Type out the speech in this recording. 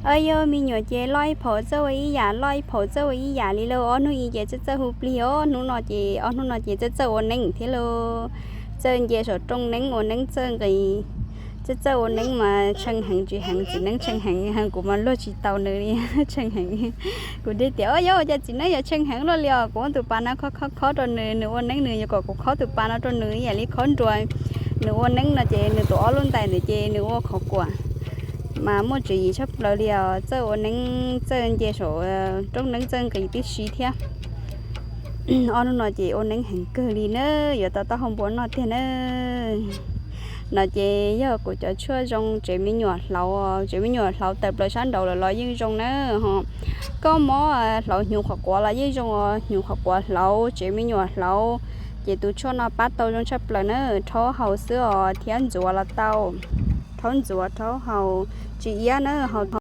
Yog me nyuam ces loj ib phaum txawj ua ib yam, loj ib phaum txawj ua ib yam li lauj. Ob hnub i ces txawj txawj hu plig os, hnub no ces ob hnub no ces txawj txawj ua neeb thiab lauj. Txawj nce saum rooj neeb ua neeb txawj nqis. Txawj txawj ua neeb mas tshee heev tsis heev, txiv neeb tshee heev heev, kuv mas luag tsis tau nws li, tshee heev. Kuv thiaj tias, Ua, yog ua cas txiv neeb yuav tshee heev luaj li os? Kuv muab tus pas no khob khob khob rau nws, nws ua neeb nws yuav kom kuv khob tus pas no rau nws ib yam li khob nruas. Nws ua neeb no ces nws tuav ob lub ntais ntawd ces nws ua qhov kuam mas muaj tswv yim tshaj plaws li os, txawj ua neeb txawj nce saum rooj neeb txawj nqis tib si thiab. Ob hnub no ces ua neeb heev kawg li na, yuav tau taub hau npua noj tiag na. No ces yog kuv cov tshuaj zoo tsev me nyuam hlauv, tsev me nyuam hlauv tawm plaws sab nraud lawm los yeej zoo na. Ho koj mob hlauv hnyuv qhuav quav los yeej zoo os, hnyuv qhuav quav hlauv, tsev me nyuam hlauv, ces tus tshuaj no pab tau zoo tshaj plaws na. Rhaub haus xwb os thiab ntxuav los tau. Rhaub ntxuav, rhaub haus, tsis iab na, haus